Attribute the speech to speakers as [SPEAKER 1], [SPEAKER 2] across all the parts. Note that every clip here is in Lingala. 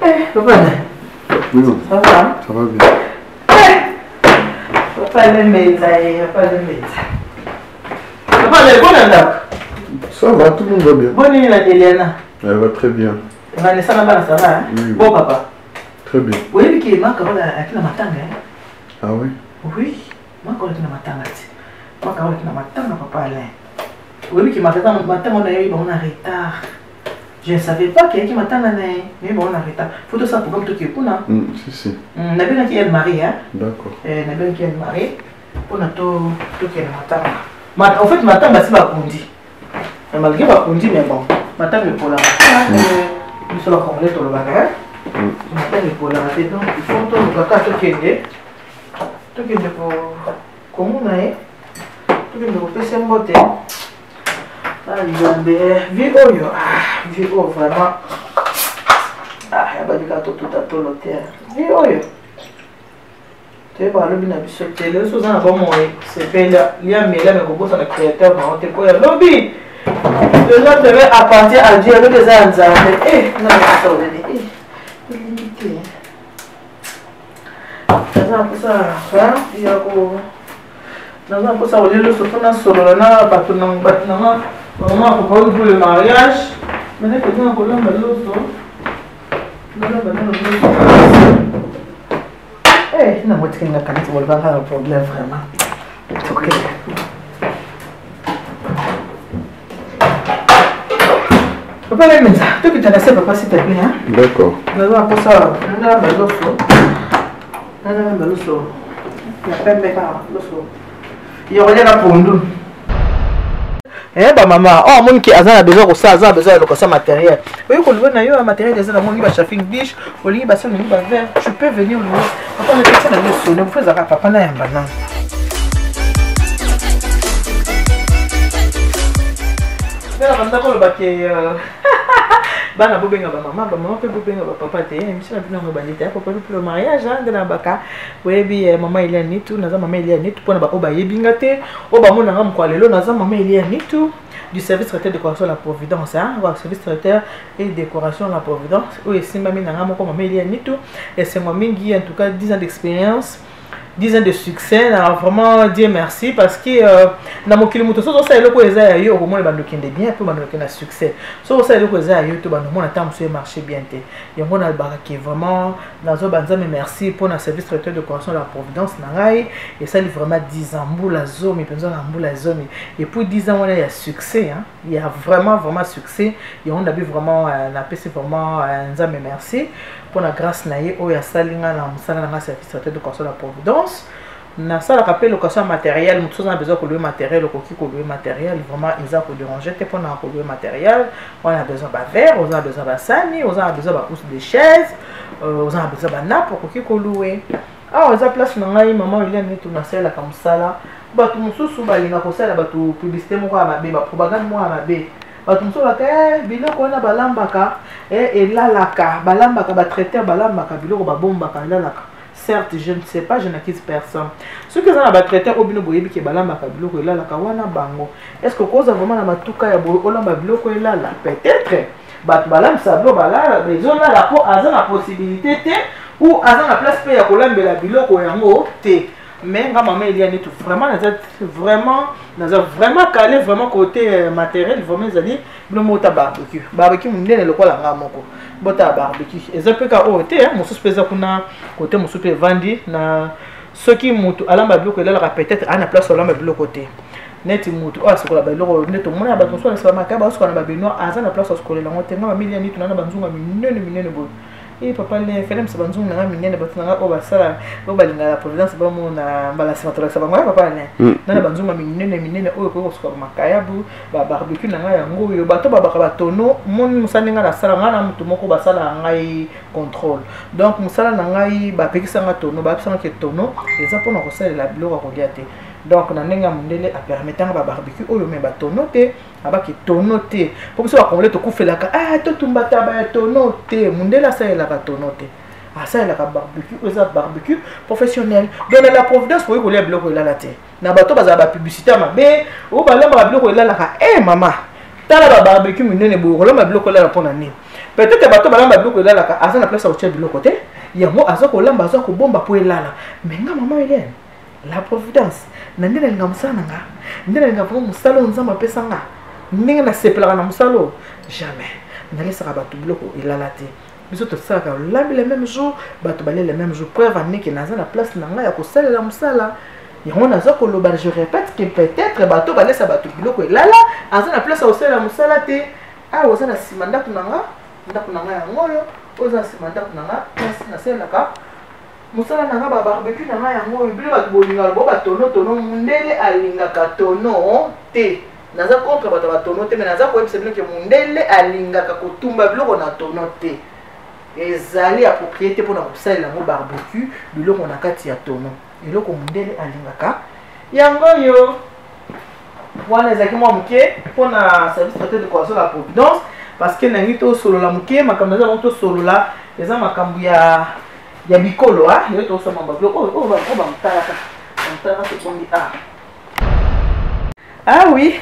[SPEAKER 1] Eh, papa.
[SPEAKER 2] Oui,
[SPEAKER 1] ça va?
[SPEAKER 2] Ça va bien.
[SPEAKER 1] Eh, papa Lembenza, eh, papa Lembenza. Papa, le bon ndako.
[SPEAKER 2] Ça va, tout le monde va bien.
[SPEAKER 1] Bonne nuit, la Eliana.
[SPEAKER 2] Elle va très bien.
[SPEAKER 1] Vanessa, ça va, hein?
[SPEAKER 2] Oui, oui.
[SPEAKER 1] Bon, papa.
[SPEAKER 2] Très bien.
[SPEAKER 1] Oui, qui est marqué, à la matanga, hein?
[SPEAKER 2] Ah oui?
[SPEAKER 1] Oui, marqué à la matanga. Marqué à la matanga, papa Alain. Oui, qui m'a matanga, on a eu bon retard. Je ne savais pas qu'il y a qui matanga na ye. Mais bon, on a retard. Faut tout ça pour comme tout qui est kuna.
[SPEAKER 2] Si, si.
[SPEAKER 1] Nabengaki elle Marie, hein?
[SPEAKER 2] D'accord.
[SPEAKER 1] Eh, nabengaki elle Marie. Pour to to qui matanga. Ma, en fait, matanga si bakundi. Mais malgré bakundi, mais bon, matanga pour la. Nous sommes congolais to le bagage. Matanga pour la donc il faut to le kaka to kende. To kende ko komona ye. To kende ko pesa mbote. Ah, Nzambe, vie oyo, ah, vie oyo vraiment. Ah, ya babika to tuta tolo te. Vie oyo. Toyeba alobi na biso te lelo soki oza na bomoi sepela lia mela me kobosana créateur na yo te mpo ya lobi le lendemain appartient à Dieu lobi eza ya Nzambe. Eh, nga na kosa oleli eh elingi te naza na mposa ya ko naza na mposa kolia loso mpo nasolola na bato na bato na nga mama akoka pour le mariage mene mpenza na kolamba loso nalamba nano loso. Eh, nango tikali nga kanisi bolobaka na problème vraiment. Ok. Papa Lemeza, tokita na se papa s'il te plaît. Hein?
[SPEAKER 2] D'accord.
[SPEAKER 1] Naza na mposa nalamba loso. Nalamba loso ya pembe kaka loso ya kolia na pondu. Eh ba mama, oh amoni ki aza na besoin kosala, aza na besoin ya location matériel. Oyo koluwe na yo ya matériel eza na mongi ba chafing dish, olingi ba sani, olingi ba verre, tu peux venir louer. Papa na pesa na yo sonne, vous faites papa na yamba na. Bela banda koloba ke bana bobenga ba mama, ba mama pe bobenga ba papa te. Émission na bino ngo bandi te, papa pour le mariage, hein, ndena baka. Oyebi mama Eliane Nitu, naza mama Eliane Nitu pona ba oba yebi nga te. Oba mona nga mokwa lelo naza mama Eliane Nitu du service traiteur décoration la Providence, hein, wa service traiteur et décoration la Providence. Oyo esimbami na nga moko mama Eliane Nitu, esengo mingi, en tout cas 10 ans d'expérience. 10 ans de succès, na vraiment Dieu merci parce que na mokili moto soki osala eloko eza ya yo okomona bando kende bien pe bando kende na succès. Soki osala eloko eza ya yo to bando mona ntango mosusu emarché bien te. Yango nalobaka ke vraiment nazoba Nzambe merci pour na service traiteur de décoration la Providence na ngai esali vraiment 10 ans mbula zomi mpenza na mbula zomi et puis 10 ans wana ya succès, hein, ya vraiment vraiment succès. Yango nabi vraiment napesi vraiment Nzambe merci pour la grâce na ye oyo asali nga na mosala na nga service traiteur de décoration la Providence. Nasalaka mpe location ya matériel, moto soki aza na besoin kolouer matériel okoki kolouer matériel, vraiment eza kodéranger te mpona kolouer matériel. Oza na besoin ba verre, oza na besoin ba sani, oza na besoin ba housse de chaise, oza na besoin ba nappe, okoki kolouer. Awa eza place na ngai mama Eliane Nitu nasalelaka mosala. Bato mosusu balinga kosalela bato publicité moko ya mabe, ba propagande moko ya mabe. Bato mosusu balobaka, biloko wana balambaka, elalaka, balambaka, ba traiteur balambaka biloko babombaka, elalaka. Certes, je ne sais pas, je n'accuse personne. Ceux qui ont ba traiteur obino boyebi ke balambaka biloko elalaka wana bango. Est-ce que koza vraiment na matuka ya boye olamba biloko elala? Peut-être. Bato balambisa biloko balala, mais ezolala po aza na possibilité te ou aza na place pe ya kolambela biloko yango te. Mais nga mama Eliane Nitu vraiment naza vraiment naza vraiment calé vraiment côté matériel vraiment ezali bino mota barbecue. Barbecue munene lokola nga moko. Bota barbecue. Eza pe ka oyo te, hein, mosusu pe eza kuna côté mosusu pe evandi na soki mutu alamba biloko elalaka peut-être ana place olamba biloko te. Neti mutu oyo asokola ba biloko neti omona bato mosusu basokola makaya, basokola na ba baignoire, aza na place asokolela yango te. Nga mama Eliane Nitu na banzunga minene minene boye. Eh, papa le fele msa banzunga na nga minene, bato na nga oyo basala, oyo balingaka la Providence, bamona mbala nsima tolakisa bango ya papa le. Na na banzunga minene minene oyo ekoki kosuka makayabu, ba barbecue na nga yango oyo, bato babaka ba tonneau, moni mosala ndenge nasala, nga na motu moko basala ngai contrôle. Donc mosala na ngai bapekisa nga tonneau, bapekisa nga ke tonneau eza mpona kosalela biloko ya kolia te. Donc na ndenge ya mondele apermetanga ba barbecue oyo mais ba tonneau te, abaki tonneau te. Po biso ba Congolais tokufelaka, ah, totumba taba ya tonneau te. Mondele asalelaka tonneau te. Asalelaka barbecue, oyo eza barbecue professionnel. Donc na la Providence koki kolia biloko elala te. Na bato bazala ba publicité ya mabe, oyo balambaka biloko elalaka, eh mama, tala ba barbecue minene boye, kolamba biloko elala mpona nini? Peut-être bato balamba biloko elalaka, aza na place ya kotia biloko te, yango aza kolamba, aza kobomba mpo elala. Mais nga mama Eliane la providence, na nde nalinga mosala na nga, nde nalinga vraiment mosala oyo Nzambe apesa nga, ndenge nasepelaka na mosala oyo, jamais nalesaka bato biloko elala te. Biso tosalaka olambi le même jour, bato balie le même jour. Preuve aneke naza na place na ngai ya kosalela mosala yango. Naza koloba, je répète que peut-être bato balesa bato biloko elala, aza na place ya kosalela mosala te. Awa oza na nsima ndako na nga, ndako na nga yango oyo, oyo oza na nsima ndako na nga, place nasalelaka mosala na nga, babarbecue na nga yango oyo. Bino bato bolingaka bo batono tono, mundele alingaka tono te. Naza contre bato ya batono te, mais naza koyebisa bino ke mundele alingaka kotumba biloko na tono te. Ezali approprié te mpona kosalela yango barbecue, biloko na kati ya tono. Eloko mundele alingaka yango oyo wana. Ezalaki mwa moke mpona service traiteur de décoration la providence, parce que nangi tosolola moke makambo eza bango, tosolola eza makambo ya bikolo. A lelo tosoma babiloko oyo oyo bamotalaka, bamotalaka tobongi. Ah oui,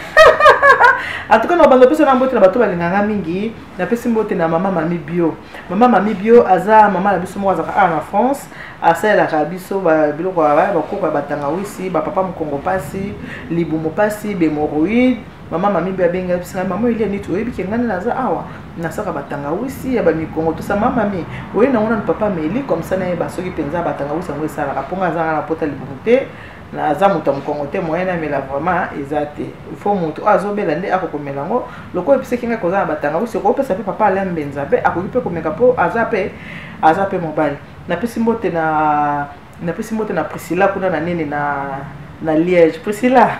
[SPEAKER 1] en tout cas na bando pesa na mbote na bato balinganga mingi. Napesi mbote na mama Mami Bio. Mama Mami Bio aza mama na biso moko, azalaka awa na France, asalelaka biso biloko ya bakoko ya batangawisi, bapapa mokongo pasi, libumu pasi, hémorroïde. Mama Mami Bio abenga biso ngai: "Mama Elia niti, oyebi ke ngai naza awa, nasaka batangawisi ya bamikongo tosa." Mama Mami, oye nango nanu papa Meli, comme ça nayeba soki mpenza batangawisi yango esalaka, mponga azanga na pota libumu te, naza moto ya mokongo te, moyen namela vraiment eza te. Il faut moto oyo azobela nde akokomela yango. Lokola episaki ngai koza na batangawisi, okopesa mpe papa Alain Mbenza mpe akoki mpe komeka, mpo aza mpe mobali. Napesi mbote na Priscilla kuna na nini na Liège. Priscilla,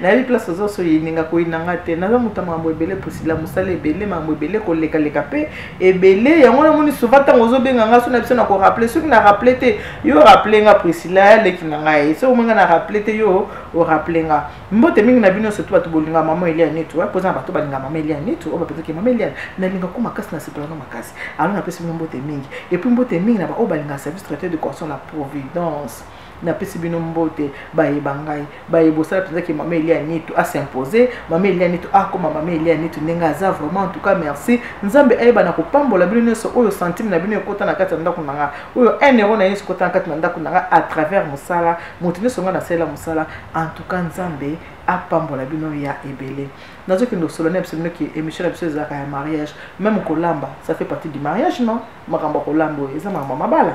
[SPEAKER 1] nayebi place oza, so yeninga koyinanga te. Naza moto ya makambo ebele, Priscilla, mosala ebele, makambo ebele, kolekaleka mpe ebele. Yango namoni souvent ntango ozobenga nga, so na biso na korappeler, soki na rappeler te, yo rappeler nga. Priscilla aleki na ngai, soki omonga na rappeler te, yo orappeler nga. Mbote mingi na bino, surtout bato bolinga mama Elia Nitu, mpo eza na bato balinga mama Elia Nitu oyo bapezaki mama Elia, nalinga ko makasi, nasepelaka makasi. Alors napesi bino mbote mingi, et puis mbote mingi na baoyo balingaka service traiteur de décoration la providence. Napesi bino mbote. Bayeba ngai, bayeba osala mpenzaki mama Elia Nitu as'impose, mama Elia Nitu akoma mama Elia Nitu ndenge aza. Vraiment, en tout cas merci. Nzambe ayeba na kopambola bino nyonso oyo centime na bino ekota na kati ya ndako na nga, oyo 1 euro na ye nyonso ekota na kati na ndako na nga à travers mosala. Moto nyonso nga nasalela mosala, en tout cas Nzambe apambola bino ya ebele. Nazokende kosolola na biso bino ke émission na biso ezalaka ya mariage. Même kolamba, ça fait partie du mariage, non? Makambo ya kolamba oyo eza makambo ya mabala.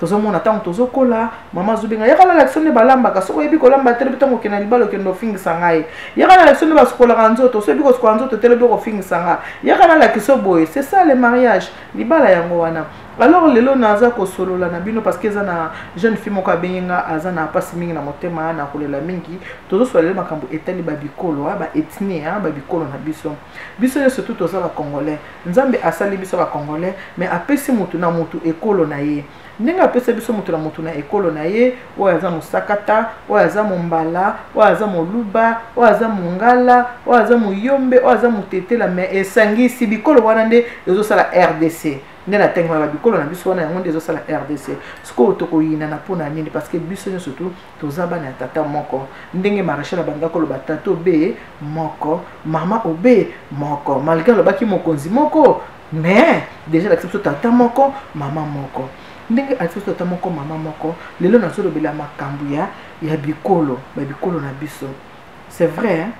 [SPEAKER 1] Tozomona ntango tozokola, mama azobenga: "Yaka nalakisa nde balambaka. Soki oyebi kolamba te, lobi ntango okende na libala, okende ofingisa ngai. Yaka nalakisa nde basukolaka nzoto. Soki oyebi kosukola nzoto te, lobi okofingisa nga. Yaka nalakisa boye." C'est ça le mariage, libala yango wana. Alors lelo naza kosolola na bino parce que eza na jeune fille moko abengi nga, aza na mpasi mingi na motema, na kolela mingi. Tozosola lelo makambo etali babikolo, baethnie, babikolo na biso. Biso nyonso tu toza bacongolais. Nzambe asali biso bacongolais, mais apesi motu na motu ekolo na ye. Ndenge apesa biso moto na motu na ekolo na ye, oyo aza mosakata, oyo aza mombala, oyo aza moluba, oyo aza mongala, oyo aza moyombe, oyo aza motetela, mais esangisi bikolo wana nde ezosala RDC. Nde na ntango ya bikolo na biso wana, yango nde ezosala RDC. Sikoyo tokoyinana mpona nini? Parce que biso nyonso tu toza bana ya tata moko. Ndenge maréchal abanda koloba, tata obe moko, mama obe moko, malgré alobaki mokonzi moko, mais déjà alakisi biso tata moko, mama moko. Ndenge alakisi biso tata moko, mama moko, lelo nazolobela makambo ya bikolo, babikolo na biso. C'est vrai, hein?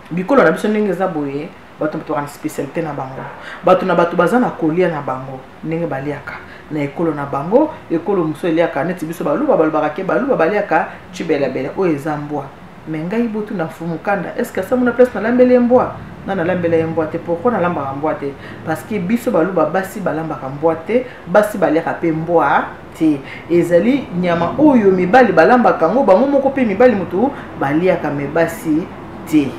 [SPEAKER 1] Bikolo na biso ndenge eza boye, bato bato na spécialité na bango, bato na bato baza na kolia na bango, ndenge baliaka na ekolo na bango. Ekolo mosusu eliaka neti biso baluba, balobaka ke baluba baliaka cibelabele oyo eza mbwa. Mais ngai butu na Mfumukanda, est ce que asamona place nalambeli ye mbwa? Nga nalambela ye mbwa te. Pourquoi nalambaka mbwa te? Parce que biso baluba, basi balambaka mbwa te, basi baliaka mpe mbwa te. Ezali nyama oyo mibali balambaka yango bango moko, mpe mibali motu baliaka, mais basi te.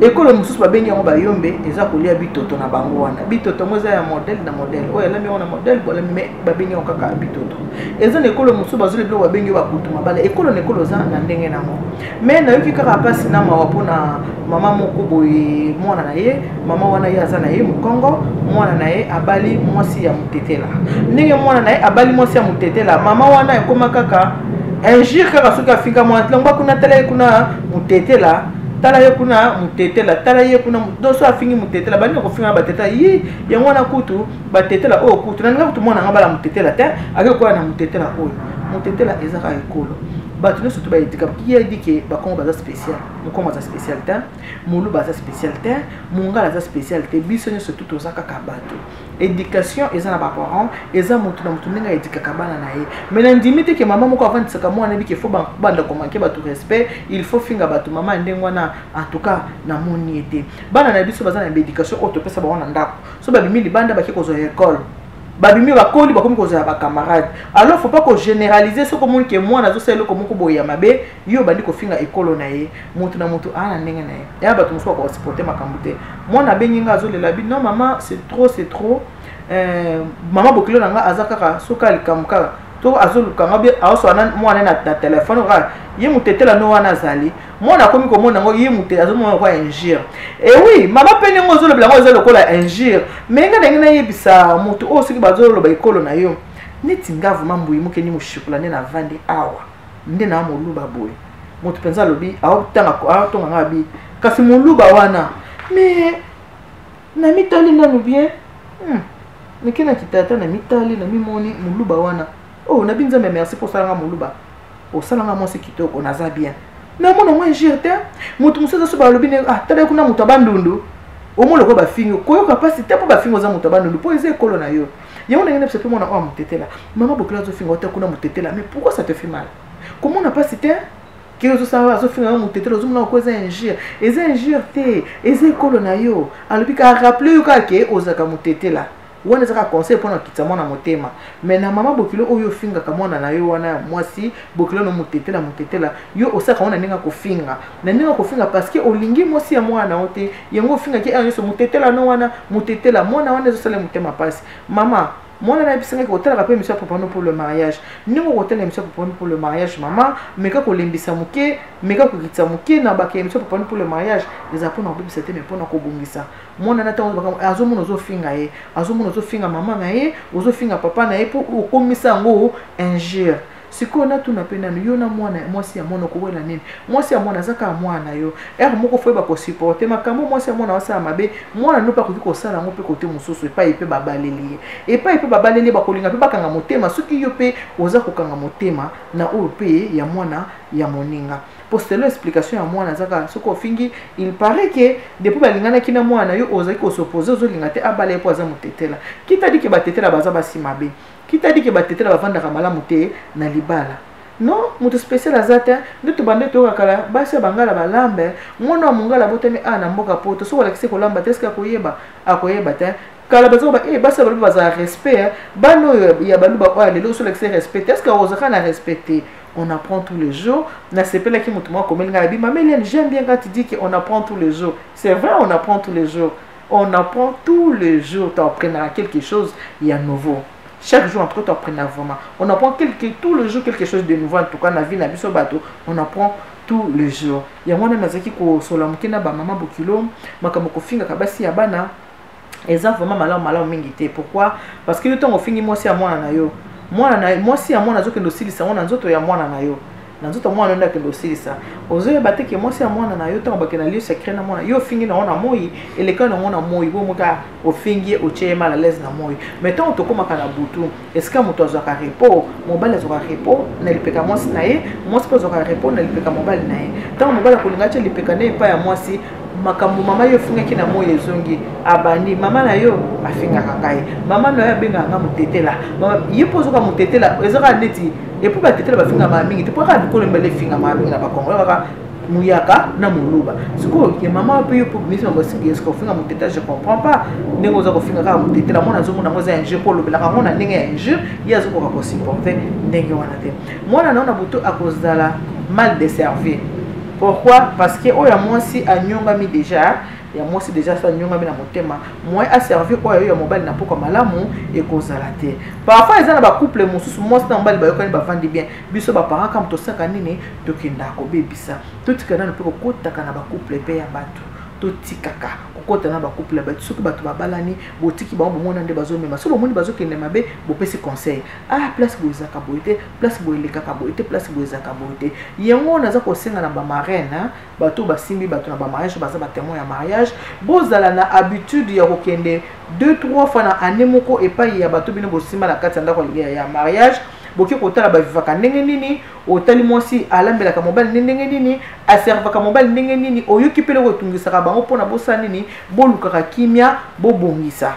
[SPEAKER 1] Ekolo mosusu babengi yango bayombe, eza kolia bitoto na bango wana. Bitoto yango eza ya modèle na modèle, oyo alami yango na modèle bolami, mais babengi yango kaka bitoto. Eza na ekolo mosusu bazoli biloko babengi yo bakutu mabala. Ekolo na ekolo eza na ndenge nango. Mais nayoki kaka mpasi na mawa mpona mama moko boye, mwana na ye. Mama wana, ye aza na ye mokongo, mwana na ye abali mwasi ya motetela. Ndenge mwana na ye abali mwasi ya motetela, mama wana ekóma kaka injure. Kaka soki afinga mwana, tilangwa kuna, tala ye kuna motetela. Tala ye kuna mutetela, tala ye kuna donc so afingi mutetela, bandi kofinga batetela ye. Yango wana kutu batetela oyo kutu nalinga kutu mwana nga bala mutetela te, ake kokola na mutetela oyo. Mutetela eza kaka ekolo, bato nyonso to baedika. Qui a dit que Bakongo baza spécial? Mokongo aza spécial te, Moluba aza spécial te, Mongala aza spécial te. Biso nyonso tu toza kaka bato. Éducation eza na baparent, eza motu na motu ndenge aéduquaka bana na ye. Mais na ndimi te ke mama moko avandisaka mwana yebi ke faut banda komanquer bato respect, il faut finga bato. Mama ya ndenge wana, en tout cas namoni ye te. Bana na biso baza na baéducation oyo topesa bango na ndako. So babimi libanda, bake kozwa école, babimi, bakoli, bakomi kozwa ya bacamarade. Alors faut pas kogénéraliser. Soki omoni ke mwana azosala eloko moko boye ya mabe, yo obandi kofinga ekolo na ye. Motu na motu aa na ndenge na ye. Ya bato mosusu bakosupporter makambo te. Mwana abengi nga, azolela bi: "Non mama, c'est trop, c'est trop." Mama bokilo na nga aza kaka soki alikambo kaka to azoluka nga, aosala na mwana na telefone kaka ye motetela no wana azali. Mwana akomi komona yango, ye mote azomona lokola injure. E oui, mama mpe ndenge ozolobela yango eza lokola injure. Mais nga ndenge nayebisa moto oyo, soki bazoloba ekolo na yo neti nga vraiment mbuyi mokeni moshikola nde navandi awa nde na moluba boye, moto mpenza alobi aotonga nga abi kasi moluba wana. Mais na mitali nanu bien, neke na kitata na mitali, na mimoni moluba wana. Oh, nabi Nzambe merci mpo osalanga moluba, osalanga mwasi kitoko, naza bien. Namona ngo injure te. Moto mosusu aza so balobi ne: "Ah, tala kuna moto abandundu." Omoi lokola bafingi, koyoka mpasi te mpo bafingi oza moto abandundu, mpo eza ekolo na yo. Yango ndenge na biso mpe mwana oyo amotetela, mama bokilo azofinga ota kuna motetela. Mais pourquoi ça te fait mal? Komona mpasi te ke ozosala azofinga yo motetela, ozomona ko eza injure. Eza injure te, eza ekolo na yo. Alobi ka rappeler yo kaka ke ozalaka motetela. Wana ezaka conseil mpona kokitisa mwana motema. Mais na mama bokilo oyo ofingaka mwana na yo wana mwasi bokilo no motetela, motetela, yo osalaka wana ndenge akofinga, na ndenge akofinga, parce que olingi mwasi ya mwana na yo te. Yango ofingaki ayo nyonso motetela no wana, motetela. Mwana wana ezosala motema mpasi. Mama mwana nayebisangaki kotalaka mpe émission ya Préparons pour le mariage. Ndenge okotala émission ya Préparons pour le mariage, mama, meka kolembisa moke, meka kokitisa moke na baka. Émission ya Préparons pour le mariage eza mpona kobebisa te, mais mpona kobongisa. Mwana na ntango azomona ozofinga ye, azomona ozofinga mama na ye, ozofinga papa na ye, mpo okomisa yango injure. Sikoyo natuna mpe nanu yo na mwana mwasi ya mwana, okowela nini? Mwasi ya mwana aza kaka mwana na yo. Ere moko faut yeba kosupporter makambo. Mwasi ya mwana asala mabe, mwana no mpe akoki kosala yango mpe kote mosusu. Epai mpe babaleli ye, epai mpe babaleli ye, bakolinga mpe bakanga motema. Soki yo mpe oza kokanga motema na oyo mpe ya mwana ya moninga, po selon explication ya mwana aza kaka soki ofingi. Il paraît que depuis balinganaki na mwana yo, ozalaki kos'opposer, ozolinga te abala ye mpo aza motetela. Kitadi ke batetela baza basi mabe, kitadi ke batetela bavandaka malamu te na libala. Non, moto spécial aza te. Nde tobande toyoka kala basi ya bangala balambe. Mwana wa mongala abotami a na mboka poto, soki olakisi kolamba te, eske akoyeba? Akoyeba te. Kala baza koba e basi ya baluba bazala respect. Bana oyo ya baluba oyo lelo, soki olakisi respect te, eske ozalaka na respect te? On apprend tous les jours. Nasepelaki moto moko akomeli ngai abi: "Mama Eliane, j'aime bien quand tu dis qu'on apprend tous les jours." C'est vrai, on apprend tous les jours, on apprend tous les jours. Tu apprendras quelque chose ya nouveau chaque jour. En tout cas, tu apprends vraiment, on apprend tous les jours quelque chose de nouveau. En tout cas, na vie na biso bato, on apprend tous les jours. Yango wana nazalaki kosola moke na bamama bokilo. Makambo kofingaka basi ya bana eza vraiment malamu malamu mingi te. Pourquoi? Parce que yo, ntango ofingi mwasi ya mwana na yo, mwana na mwasi ya mwana azokende osilisa ngo na nzoto ya mwana na yo, na nzoto ya mwana nde akende osilisa. Ozoyeba te ke mwasi ya mwana na yo, ntango bakende na lieu sacré na mwana yo, ofingi nango na moi, eleka nango na moi bomoka, ofingi ye, otie ye mal à l'aise na moi. Mais ntango tokomaka na butu, esika moto azwaka repos, mobali azwaka repos na lipeka mwasi na ye, mwasi mpe azwaka repos na lipeka mobali na ye. Ntango mobali akolinga atia lipeka na ye epai ya mwasi, makambo mama yo ofingaki na moi ezongi. Abandi: "Mama na yo afingaka ngai, mama na yo abengaka nga motetela." Ye mpo ozoka motetela eza kaka neti et puis batetela bafingama mingi te, mpo kaka bikolo mibale efingama mingi na Bakongo, kaka muyaka na moluba. Sikoyo ke mama mpe yo mpo bimisi eske ofinga motetela, je comprends pas ndenge oza kofinga kaka motetela. Mwana azomona yango eza injure, mpo olobelaka yango na ndenge ya injure. Ye azokoka kosupporter ndenge wana te. Mwana na yo na butu akozala mal desservi. Pourquoi? Parce que oyo ya mwasi anyongami déjà, ya mwasi déjà so anyongami na motema, moyen aservir oyo ya mobali na pokwa malamu ekozala te. Parfois eza na bacouple mosusu, mwasi na mobali bayokani, bavandi bien. Biso baparent kama tosaka nini? Tokendaka kobebisa. Totika nano mpe kokotaka na bacouple mpe ya bato. Totikaka kokota na bacouple ya bato. Soki bato babalani, botiki bango, bomona nde bazomema. Soki bomoni bazokende mabe, bopesi conseil: ah, place boye ezalaka boye te, place boye elekaka boye te, place boye ezalaka boye te. Yango naza kosenga na bamarraine, bato basimbi bato na bamariage, baza batémoin ya mariage, bozala na habitude ya kokende 2 3 fois na année moko epai ya bato bino bosimba na kati ya ndako ya mariage. Boke kotala bavivaka ndenge nini, otali mwasi alambelaka mobali nde ndenge nini, aservaka mobali ndenge nini, oyoki mpe eloko etungisaka bango mpona bosala nini. Bolukaka kimia, bobongisa.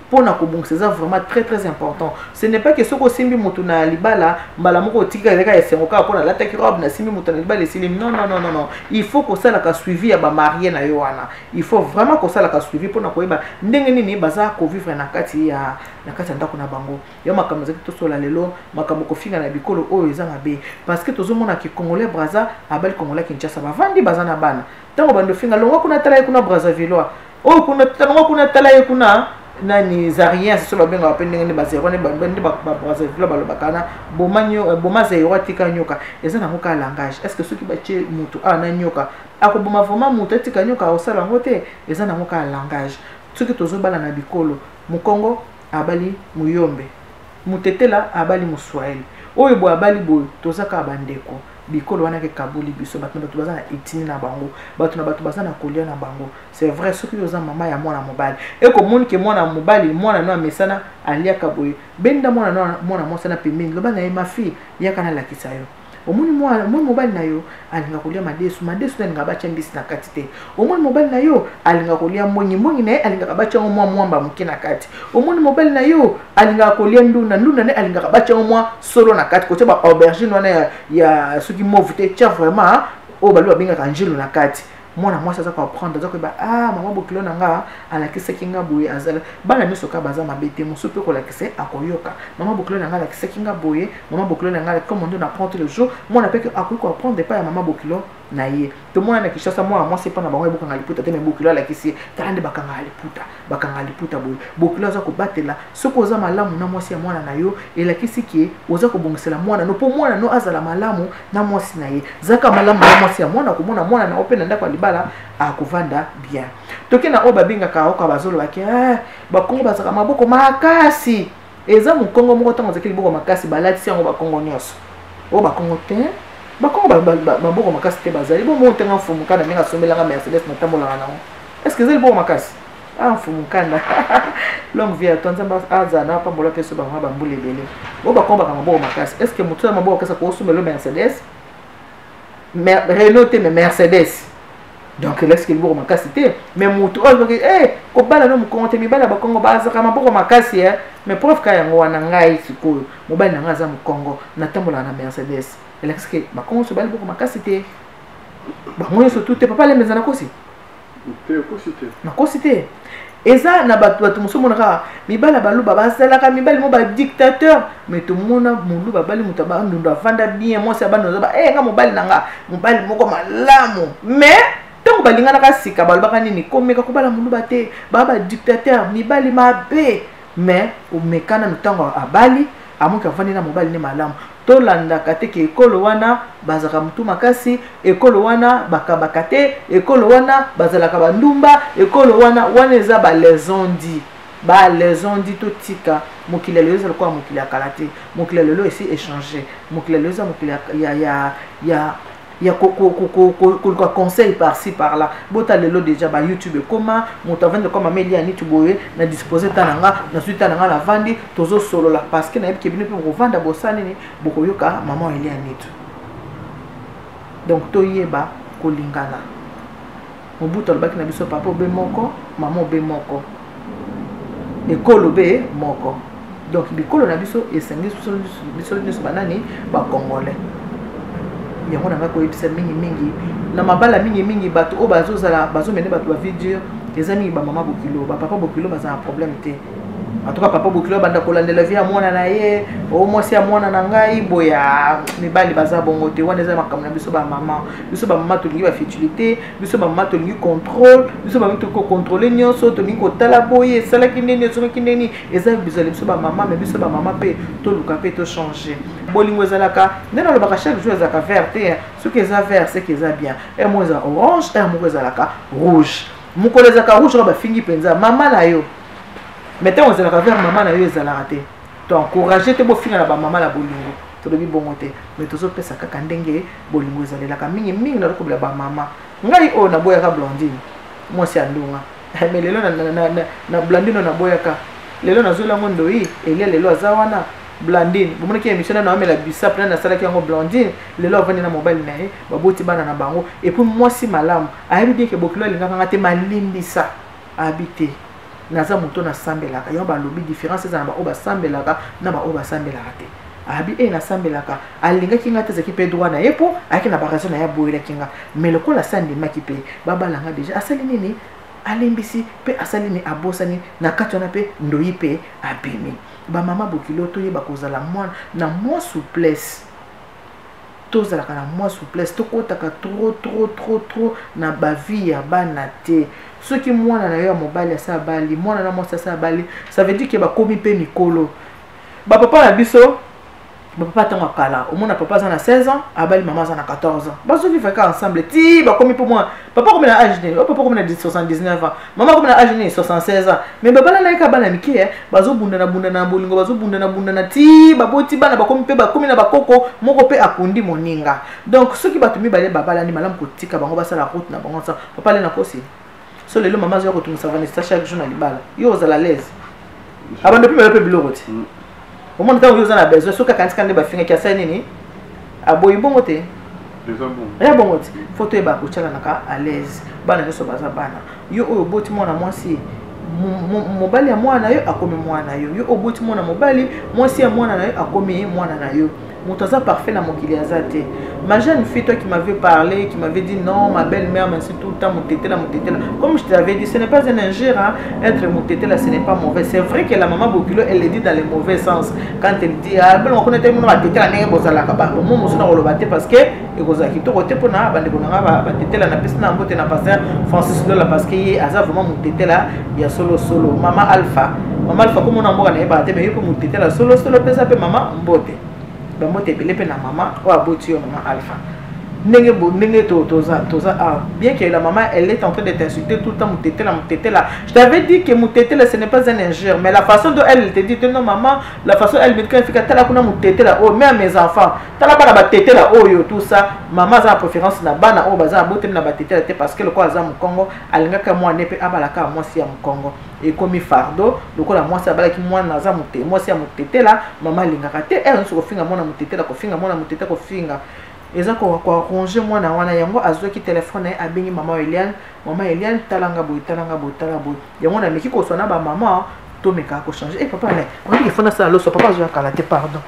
[SPEAKER 1] Mpona kobongisa eza vraiment très très important. Ce n'est pas que soki osimbi motu na libala, mbala moko otika ezalaka esengo kaka mpona alataki robe, nasimbi moto na libala, esili. Non, non, non, non, non. Il faut kosalaka suivi ya bamariés na yo wana. Il faut vraiment kosalaka suivi mpona koyeba ndenge nini baza kovivre na kati ya ndako na bango. Yo, makambo ezalaki tosola lelo, makambo kofinga na bikolo oyo eza mabe, parce que tozomona ke Congolais Braza abali Congolais Kinshasa, bavandi, baza na bana. Ntango bando finga, longwa kuna, tala ye kuna Brazzavillois oyo kuna, longwa kuna, tala ye kuna nani, Zaïrien. So babengaka mpe ndenge nde bazero nde Babrazzaville balobaka na boma Zaïrois, atika nyoka. Eza nango kaka langage. Est ce que soki batie motu awa na nyoka, akoboma vraiment motu, atika nyoka? Akosala yango te. Eza nango kaka langage. Soki tozobala na bikolo, Mokongo abali Muyombe, Mutetela abali Moswahili, oyo boye abali boye, toza kaka bandeko. Bikolo wana ekaboli biso. Bato na bato baza na ethnie na bango, bato na bato baza na kolia na bango. C'est vrai, soki oza mama ya mwana mobali, ekomoni ke mwana mobali, mwana no amesana aliaka boye, benda mwana no, mwana mwasi na pembeni, loba na ye: "Ma fille, yaka nalakisa yo. Omoni mwana mobali na yo alinga kolia madesu, madesu na alingaka batya mbisi na kati te. Omoni mobali na yo alingaka kolia mbongi, mbongi na ye alingaka batya yango mwa mwamba moke na kati. Omoni mobali na yo alingaka kolia ndunda, ndunda nde alingaka batya yango mwa solo na kati. Kotia ba aubergine wana ya soki mauve te, tia vraiment oyo balo babengaka njelo na kati." Mwana mwasi aza koapprendre, aza koyeba: "Ah, mama bokilo na nga alakisaki nga boye." Azala bana nyonso kaka baza mabe te. Mosusu mpe kolakisa, akoyoka: "Mama bokilo na nga alakisaki nga boye, mama bokilo na nga." Comme on apprend tous les jours, mwana mpe akoki koapprendre epai ya mama bokilo na ye. Tomona na Kinshasa, mwana mwasi epai na bango ebokanga liputa te, me bokilo alakisi ye: "Tala nde bakangaka liputa, bakangaka liputa boye." Bokilo aza kobatela. Soki oza malamu na mwasi ya mwana na yo, elakisi ke oza kobongisela mwana no, mpo mwana no azala malamu na mwasi na ye. Zaka malamu na mwasi ya mwana, komona mwana na yo mpe na ndako ya libala akovanda bien. Toke na oyo babengaka oka, bazolobaki eh, Bakongo bazalaka maboko makasi. Eza mokongo moko ntango azalaki liboko makasi, balatisi yango Bakongo nyonso oyo. Bakongo te, Bakongo maboko makasi te. Bazali bomo ntenga. Mfumu Kanda, ndenge asombelanga Mercedes, natambolaka nango, est ce que eza liboko makasi? Ah, Mfumu Kanda, longue vie à toi. Nzambe azala na apambola mpe so bango bambula ebele. Oyo Bakongo baka maboko makasi, est ce que motu ya maboko makasi akosombela Mercedes, Renault te, mais Mercedes? Donc elakisiki liboko makasi te. Mais motu oyo alobaki e kobala no mokongo te, mibali ya Bakongo bazalaka maboko makasi e, mais preuve ka yango wana, ngai sikoyo mobali na ngai aza mokongo, natambolaka na Mercedes. Elakisiki Bakongo so bali liboko makasi te, bango nyonso tu te. Papa Lemeza, nakosi?
[SPEAKER 2] Te, okosi te.
[SPEAKER 1] Nakosi te. Eza na bato, bato mosusu omonaka mibali ya Baluba bazalaka mibali mo badictateur, mais tomona Moluba bali moto ya Bandundu avanda bien, mwasi ya Bandundu azoba e nga mobali na nga mobali moko malamu. Mais ntango balinganaka sika, balobaka nini? Komeka kobala Moluba te, baa badictateur, mibali mabe. Mais omeka nanu, ntango abali, amoki avandi na mobali nde malamu. Tolandaka te ke ekolo wana bazalaka motu makasi, ekolo wana bakabaka te, ekolo wana bazalaka bandumba, ekolo wana wana. Eza balesondi, balesondi. Totika. Mokili ya lelo eza lokola mokili ya kala te. Mokili ya lelo esi échange. Mokili ya lelo eza mokili ya koluka conseil par-ci par-là. Bota lelo déjà ba YouTube ekoma, moto avandi koma meli ya niti boye na dispose ta na nga, nazwi ta na nga, navandi, tozosolola, parce que nayebi ke bino mpe bokovanda, bosala nini, bokoyoka mama Elia Nitu. Donc toyeba kolingana. Mobutu alobaki na biso: "Papa obe moko, mama obe moko, ekolo be moko." Donc bikolo na biso esangisi biso nyonso banani? Bacongolais. Yango na ngai koyebisa mingimingi na mabala, mingimingi bato oyo bazozala bazomene bato bavie dure, eza mingi bamama bokilo. Bapapa bokilo baza na problème te. En tout cas, papa bokilo abanda kolandela vie ya mwana na ye: "O mwasi ya mwana na ngai boya." Mibali baza bongo te. Wana eza makambo na biso bamama. Biso bamama tolingi bafutilité, biso bamama tolingi contrôle, biso bamama tolingi kocontrôle nyonso, tolingi kotala boye esalaki ndeni, ezongaki ndeni. Eza bizali biso bamama. Mais biso bamama mpe toluka mpe tochange. Bolingo ezalaka nde nalobaka chaque jour, ezalaka vert te. Soki eza vert, seke eza bien. Heure moko eza orange, heure moko ezalaka rouge. Mokolo ezalaka rouge oyo bafingi mpenza mama na yo, mais ntango ezalaka vert, mama na yo ezalaka te. To encourage te bofinga na bamama na bolingo, tolobi bongo te, mais tozopesa kaka ndenge bolingo ezalelaka mingimingi. Nazokobela bamama ngai oyo naboyaka Blandine, mwasi ya ndunga, mais lelo na Blandine oyo naboyaka, lelo nazweli yango ndoi elia. Lelo aza wana Blandine, bomonaki émission nano amela bisap nani asalaki yango. Blandine lelo avandi na mobali na ye, baboti bana na bango. Et puis mwasi malamu ayebi bien ke bokilo alingaka nga te, malimbisa abi te, naza moto nasambelaka. Yango balobi différence eza na baoyo basambelaka na baoyo basambelaka te. Abi e nasambelaka, alingaki nga te, ezalaki mpe droit na ye mpo ayaki na baraison na ye, aboyelaki nga. Mais lokola asi andimaki mpe babalanga déjà, asali nini? Alimbisi mpe asali nini? Abosani na kati wana mpe ndoyi mpe abimi. Bamama bokilo, toyeba kozala mwana na mwa souplesse, tozalaka na mwa souplesse, tokɔtaka trop trop trop trop na bavie ya bana te. Soki mwana na yo ya mobali asa abali, mwana na mwasi asa abali, ça veut dire ke bakomi mpe mikolo. Bapapa na biso, bapapa ntango akala, omona papa aza na 16 ans, abali mama aza na 14 ans, bazovivre kaka ensemble ti bakomi mpo mwana papa akomi na age nini? Papa akomi na 79 ans, mama akomi na age nini? 76 ans. Mais babala na ye kaka bana mike, bazobundana bundana na bolingo, bazobundana bundana ti baboti bana, bakomi mpe bakomi na bakoko, moko mpe akundi moninga. Donc soki bato mibale babalani, malamu kotika bango basala route na bango ensemble. Papa ale nakosi so lelo mama azoya kotungisa Vanessa chaque jour na libala, yo ozala l'aise, abando mpe melo mpe biloko ti omona ntango yo oza na besoin. Soki akanisi nde bafingaki, asali nini? Aboyi bongo te, ya bongo te. Faut toyeba kotyalanaka à l'aise. Bana nyonso baza bana. Yo oyo oboti mwana mwasi, mobali ya mwana na yo akomi mwana na yo. Yo oboti mwana mobali, mwasi ya mwana na yo akomi mwana na yo. Moto aza parfait na mokili aza te. Ma jeune fille, toi qui m'avais parlé, qui m'avait dit: non, ma belle-mère m'insulte tout le temps, motetela, motetela, comme je t'avais dit, ce n'est pas un injure, hein. Être motetela, ce n'est pas mauvais. C'est vrai que la maman bokilo, elle le dit dans le mauvais sens quand elle dit: ah ben, on connaît tellement batetela ndenge bozalaka. Ba mo mosu na koloba te parce que ekozala kitoko te mpona bandeko na nga batetela. Napesi na mbote na pasteur Francis Lola parce que ye aza vraiment motetela ya solosolo. Mama Alpha, mama Alpha, komona mboka nayebaka te, mais ye mpe motetela solosolo. Mpeza mpe mama mbote, bambote ebele mpe na mama oyo aboti yo, mama Alpha. Ndenge ndenge toza toza, ah, bien que la maman, elle est en train de t'insulter tout le temps, mutetela, mutetela, je t'avais dit que mutetela, ce n'est pas un injure, mais la façon dont elle te dit: non maman, la façon elle me dit, quand tala kuna mutetela, oh, mais à mes enfants, tala bana batetela oyo, tout ça, maman aza na préférence na bana oyo baza na botemi na batetela te, parce que lokola aza mokongo, alingaka mwana mpe abalaka mwasi ya mokongo, ekomi fardeau. Lokola mwasi abalaki mwana aza mwasi ya motetela, mama alingaka te ere nyonso kofinga mwana motetela, kofinga mwana motetela, kofinga eza koarranger mwana wana. Yango azwaki telefone na ye, abengi mama Eliane: mama Eliane, talanga boye, talanga boye, tala boye. Yango nameki koswa na bamama, tomekaka kochanger. E papa ne oyebiki fo nasala loso, papa azwa kala te, pardon.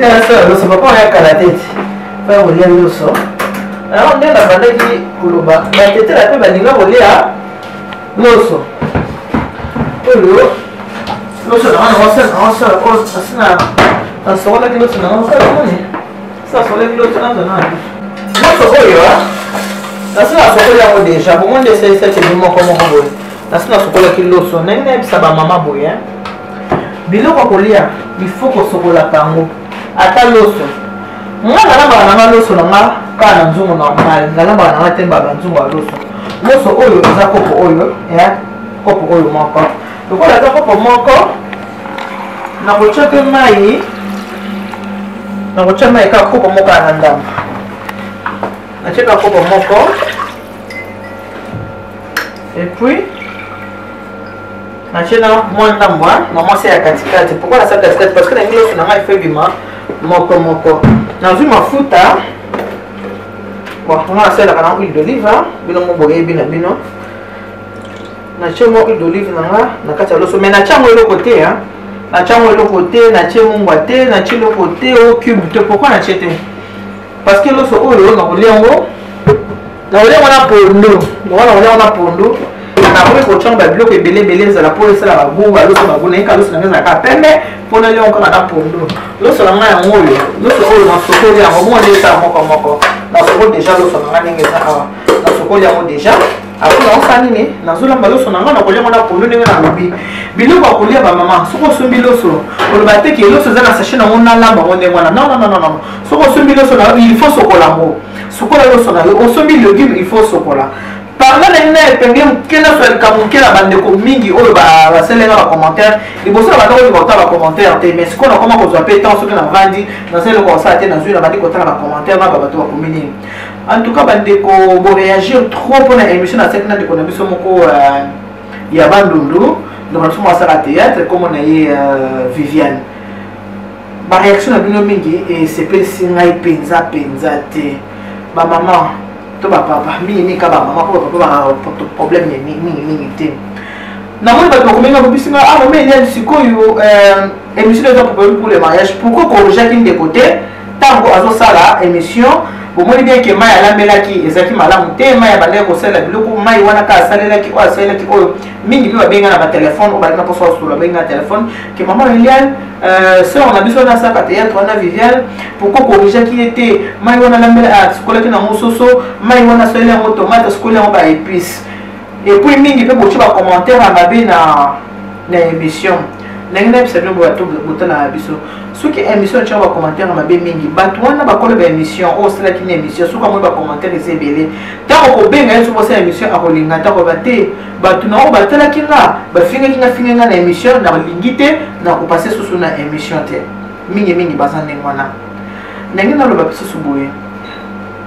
[SPEAKER 1] Tina loso papa oya kala te ti paya kolia loso. Alors nde nabandaki koloba batetela mpe balinga kolia loso oyo. Loso na nga naosala oyo asi nasokolaki loso na nga osala moni nasokolaki loso nazo na loso oyo nasi nasokoli yango déjà. Bomoni nde esalisaki moko moko boye. Nasi nasokolaki loso ndenge nayebisa bamama boye. Biloko ya kolia, il faut kosokolaka yango. Ata loso, nga nalambaka nanga loso na nga kaka na nzungu normal. Nalambaka nanga te ba banzungu ya loso. Loso oyo eza kopo oyo ya kopo oyo moko. Lokola eza kopo moko, nakotya mpe mai. Nakotya mai kaka kopo moko ya na ndambo. Natie kaka kopo moko et puis natie na mwa ndambo na mwasi ya katikati. Pourquoi nasala katikati? Parce que nalingi loso na ngai faut ebima moko moko. Nazwi mafuta. Bon, nga nasalelaka na huile d'olive. Bino mo boyebi na bino. Natie mwa huile d'olive na nga na kati ya loso, mais natie yango eloko te. Natie yango eloko te, natie mungwa te, natie eloko te, o cube te. Pourquoi natie te? Parce que loso oyo nakolia yango, nakolia yango na pondu. Lokola nakolia yango na pondu, nakoki kotia babiloko ebele ebele ezala mpo esala bagu baloso bagu. Nayeka loso nanga ezalaka pembe mpo nalia yango kaka na pondu. Loso na ngai yango oyo, loso oyo nasokoli yango bongo nde esala moko moko. Nasokoli déjà loso na ngai ndenge eza awa. Nasokoli yango déjà. Après naosala nini? Nazolamba loso na ngai, nakolia yango na pondu ndenge nalobi. Biloko ya kolia, bamama, soki osombi loso, oloba te ke loso eza na sachet nango, nalamba yango ndenge wana. Non, non, non, non. Soki osombi loso na yo, il faut sokola yango. Sokola loso na yo. Osombi légume, il faut sokola. Parla na ngai epenge moke, naso ya likambo moke na bandeko mingi oyo basalenga bacommentaire. Liboso na banda kolinga kotala bacommentaire te, mais sikoyo nakoma kozwa mpe temps. Soki navandi, naza eloko kosala te, nazwi na bandi kotala bacommentaire na babato bakomi nini. En tout cas, bandeko boréagir trop mpona émission nasalaki na ndeko na biso moko ya Bandundu, ndeko na biso moko asala théâtre, kombo na ye Viviane. Baréaction na bino mingi esepelisi ngai mpenza mpenza te. Bamama to bapapa, mingimingi ka bamama, mpo bapapa ba problème mingimingi te. Namoni bato bakomenga bobisi nga: "Ah, mama Eliane, sikoyo émission eza problème pour le mariage. Pourquoi corrigeaki ndeko te ntango azosala émission? Bomoni bien ke mai alambelaki ezalaki malamu te, mai abandaki kosalela biloko, mai wana kaka asalelaki oyo asalelaki oyo." Mingi mpe babenga na batelefone oyo balinga mposo basolola, babenga na telefone ke: "Mama Eliane, sœur na biso wana asalaka théâtre wana, Viviane, pourquoi corrigeaki ye te? Mai wana alambela, asukolaki nango soso, mai wana asaleli yango tomate, asukoli yango baépice." Et puis mingi mpe botie bacommentaire ya mabe na émission. Ndenge nayebisa bino, bato botala biso, soki émission otiaka bacommentaire ya mabe mingi, bato wana bakolo baémission oyo osalaki na émission, soki amoni bacommentaire eza ebele, ntango kobenga ye soki osala émission, akolinga ntango ba te. Bato na oyo batalaki nga, bafingaki nga, finga nga na émission, nalingi te, nakopase susu na émission te. Mingimingi baza ndenge wana. Ndenge naloba lisusu boye,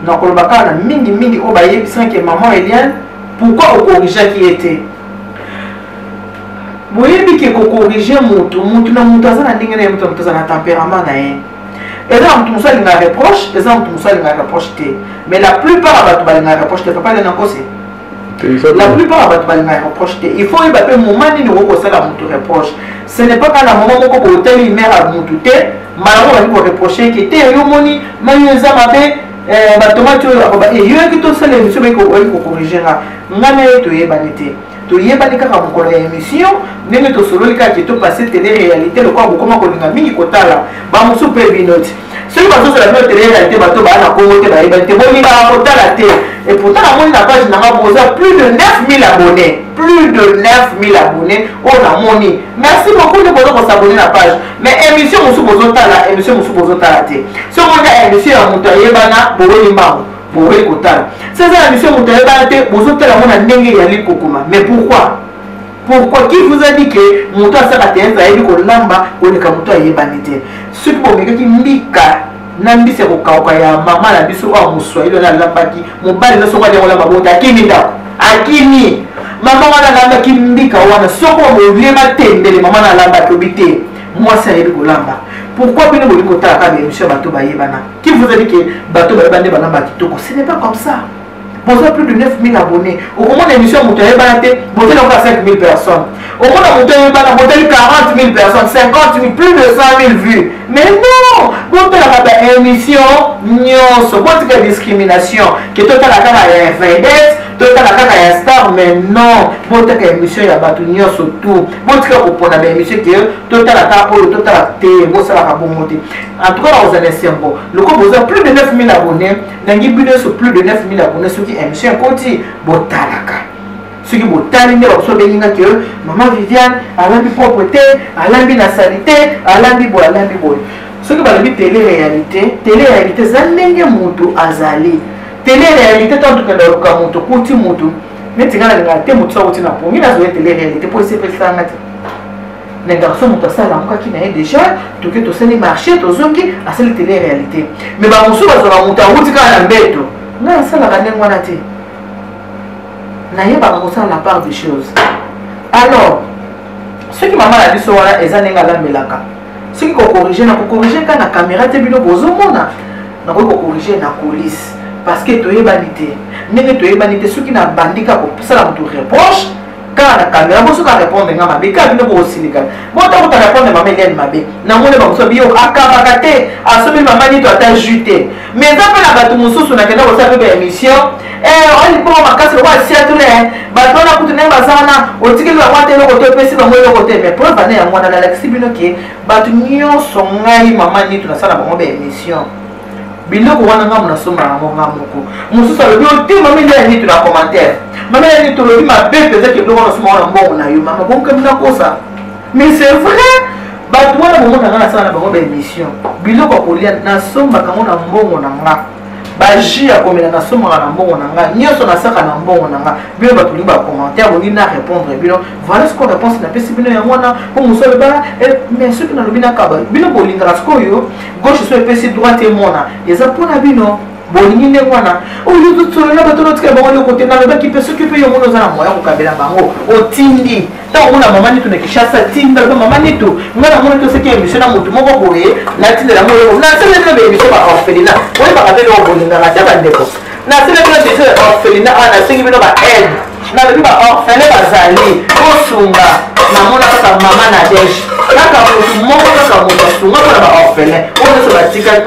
[SPEAKER 1] nakoloba kaka na mingimingi oyo bayebisaki: "Mama Eliane, pourquoi okorrigeaki ye te?" Boyebi ke kocorriger motu, motu na motu aza na ndenge na ye, motu na motu aza na tempérament na ye. Eza na motu mosusu alingaka reproche, eza na motu mosusu alingaka reproche te, mais la plupart ya bato balingaka reproche te. Papa Elena Nkosi, la plupart ya bato balingaka reproche te. Il faut oyeba mpe moment nini okoki kosala motu reproche. Ce n'est pas kaka na moment moko boye otali mare ya motu te, mbala moko bandi koreproche ke te, yo moni mai oyo eza mabe, batomate oyo akoba yoyaki tosala émission, bayaki kocorriger nga. Nga na ye toyebani te, toyebani kaka mokolo ya émission ndenge tosololi kaka ke topase télé réalité. Lokola bokoma kolinga mingi kotala, bamosusu mpe bino ti soki bazozala bino télé réalité, bato baa na Kongo te, bayebani te, bolingaka kotala te. Et pourtant namoni na page nanga boza plus de 9000 abonnés, plus de 9000 abonnés oyo namoni. Merci beaucoup nde boza kos'abonner na page, mais émission mosusu bozotala, émission mosusu bozotala te. Soki omoni émission ya moto ayebana, boweli mbango, boweli kotala. So eza na émission moto ayebana te, bozotala yango na ndenge eyali kokoma. Mais pourquoi? Pourquoi? Qui vous a dit que moto asala théâtre ayebi kolamba koleka moto ayebani te? Soki bomekaki mbika na mbisi ya kokauka ya mama na biso oyo moswahili wana alambaki, mobali nyonso ngo aliango lamba bota, akimi ndako, akimi. Mama wana alambaki mbika wana, soko bolie matembele mama na alambaki, obi te mwasi ayebi kolamba. Pourquoi bino bolingi kotala kaka baémission ya bato bayebana? Qui vous a dit que bato bayeba nde balamba kitoko? Ce n'est pas comme ça. Boza plus de 9000 abonnés. Okomona émission ya moto ayebana te, botali yango 5000 personnes. Omona moto ayebana, botali 40 000 personnes, 50 000, plus de 100 000 vues. Mais non, botalaka ba émission nyonso, botika discrimination ke totala kaka ya vedette, totala kaka ya star. Mais non, botaka émission ya bato nyonso tout. Botika kopona ba émission ke totala kaka oyo, totala te. Bosalaka bongo te. En tout cas, nakozala esengo loko boza plus de 9000 abonnés. Nangi bino nyonso plus de 9000 abonnés, soki émission ekoti, botalaka. Soki botali nde bamosusu babengi nga ke mama Viviane alambi propre te, alambi na sali te, alambi boye, alambi boye. Soki balobi télé réalité, télé réalité eza ndenge moto azali. Télé réalité, to tokenda luka moto, kuti moto neti nga nalingaka te moto so akuti na pongi, nazoye télé réalité mpo esepelisanga te. Na garçon, moto asala amokaki na ye déjà, toke tosali marché, tozongi, asali télé réalité. Mais bamosusu bazwaka moto awuti kaka na mbeto. Ngai asalaka ndenge wana te, nayebaka kosala la part des choses. Alors soki mama na biso wana eza ndenge alambelaka, soki kocorriger, na kocorriger kaka na caméra te. Bino bozomona, nakoki kocorriger na coulisse, parce que toyebani te. Ndenge toyebani te, soki nabandi kaka kosala moto reproche kaka na caméra, bosoka répondre nga mabe kaka, bino bokosilika. Botakuta répondre mama Eliane mabe, namoni bamosusu biyo akabaka te, asombi mama nito ata jus te. Mais eza mpe na bato mosusu, nakenda kosala mpe baémission, alibongo makasi lokola siatule. Bato wana kutu ndenge baza wana, otikeli bango ata eloko te, opesi bango eloko te. Mais preuve ane yango wana, nalakisi bino ke bato nyonso ngai mama nito nasala bango baémission, biloko wana ngambo nasomba yango nga moko. Mosusu alobi ote mama Eliane nito na commentaire: "Mama Eliane nito, olobi mabe mpenza ke biloko wana osomba wana mbongo na yo." Mama bonkami nakosa, mais c'est vrai, bato wana bomona nga nasala na bango baémission, biloko ya kolia nasombaka yango na mbongo na nga, bajus ya komela nasombaka na mbongo na nga, nyonso nasaka na mbongo na nga. Bino bato bolingi bacommentaire, bolingi na répondre bino, voilà sikoyo réponse napesi bino yango wana. Mpo mosu aloba, mais soki nalobi nakaba, bino bolingaka sikoyo gauche so epesi droite emona, eza mpona bino bolingi ndenge wana. Oyo tosolola, bato notikala bango eloko te. Nalobaki mpe soki mpe yo moni oza na moya kokabela bango, otindi. Ntango omona mama Nitu na Kinshasa, tinda, loba: "Mama Nitu, ngai namoni toseki émission na motu moko boye, natindela yango eloko." Nasala bino baémission ba orphelinat, oyebaka mpe eloko bolingaka te. Bandeko, nasala bino émission ya orphelinat awa, nasengi bino ba aide, nalobi ba orphelin bazali kosunga. Namona kaka mama Nadege, kaka motu moko, kaka moto asunga mpona ba orphelin oyo nyonso batikali.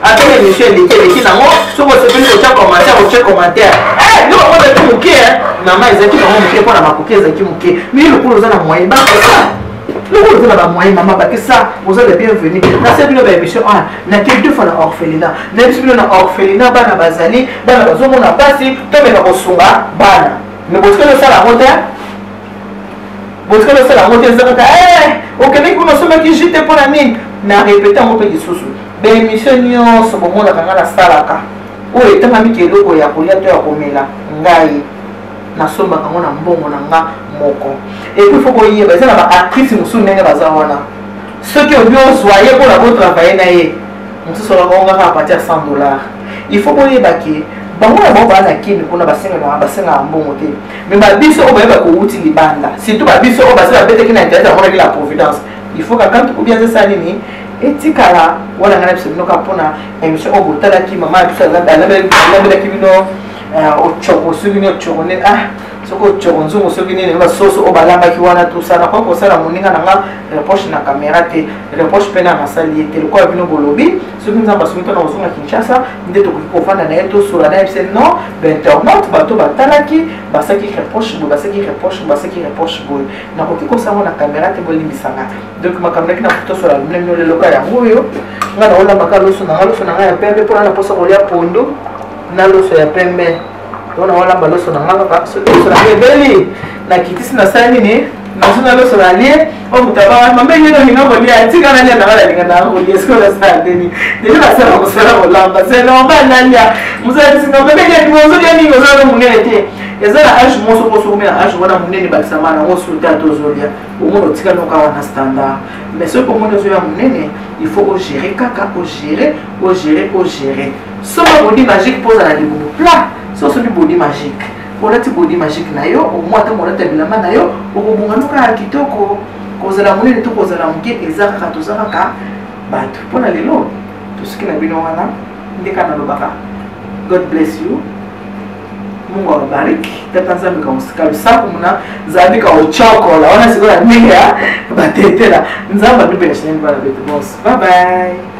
[SPEAKER 1] Ata émission eleki, eleki nango. Soki osepeli kotya commentaire, otye commentaire. Yo bango ezalaki moke, mama, ezalaki bango moke mpona makoki, ezalaki moke. Mais lokola oza na moyen, bakisa. Lokola oza na bamoyen, mama, bakisa, oza le bienvenu. Nasali bino baémission wana, nake deux fois na orphelinat, nayebisi bino na orphelinat bana bazali, bana bazomona mpasi, tomeka kosunga bana. Mais botikali osala yango te, botikali osala yango te. Eza kaka okendeki kuna, osombaki jus te, mpona nini? Na répéter yango mpe lisusu, baémission nyonso bomonaka nga nasalaka, oyo etangami eloko ya kolia to ya komela, ngai nasombaka yango na mbongo na nga moko. Et puis faut koyeba, eza na baactrice mosusu ndenge baza wana, soki obi ozwa ye mpona kotravailler na ye, mosusu alaka kaka à partir ya 100 $. Il faut boyeba ke bango na bango baa na kini kuna, basengaka mbongo te. Mais babiso oyo bayeba kowuti libanda, surtout babiso oyo basi babetaki na internet, bamonaki la providence, il faut kaka ou bien ezosala nini, etikala wana. Ngai na biso bino kaka mpona émission oyo botalaki, mama na biso alambelaki bino ocoko, soki nini, ocoko nini, ah, soki ocoko nzungu, soki nini, basoso oyo balambaki wana, tosala koki kosala moninga na nga reproche na caméra te. Reproche mpe na nasali ye te. Lokola bino bolobi, soki Nzambe asoki mpona kozonga Kinshasa, nde tokoki kovanda na ye, tosola na ye bise. Non, bainternaute, bato batalaki, basalaki reproche boye, basalaki reproche boye, basalaki reproche boye, nakoki kosango na caméra te, bolimbisanga. Donc makambo naki na tosola bino bino leloka yango oyo. Ngai naolambaka loso na nga, loso na ngai ya pembe, mpona na mposa kolia pondu na loso ya pembe. Donc naolamba loso na nga kaka. Soki loso na nga ebeli, nakitisi, nasali nini, nazwi na loso, nalie. Oyo moto abanga mama engeni olinga kolia, tika nalia nanga, nalinga nanga kolia. Sikoyo nasala ndeni? Déjà nasala mosala kolamba, c'est normal nalia. Mosala bisinga mama engeni, ozolia mingi, ozala monene te. Eza na age moko, soko sokomi na age wana, monene bakisama nango sute, ata ozolia, omona otika noka wana standard. Mais soki omoni ozoya monene, il faut ogérer kaka, ogérer, ogérer, ogérer. Soma body magique mpo ozala libumu plat. So osomi body magique, olati body magique na yo, omwa ntango olata bilamba na yo, okobonga noka ya kitoko. Kozala monene to kozala moke, eza kaka toza kaka bato. Mpona lelo tosuki na bino wana. Nde kaka nalobaka, God bless you. Mungu awabariki. Tata Nzambe kalusaku muna Nzambe kaochokola wana sikoyo ya ndenge ya batetela. Nzambe amibenesha nini bana betu bonso. Bye bye.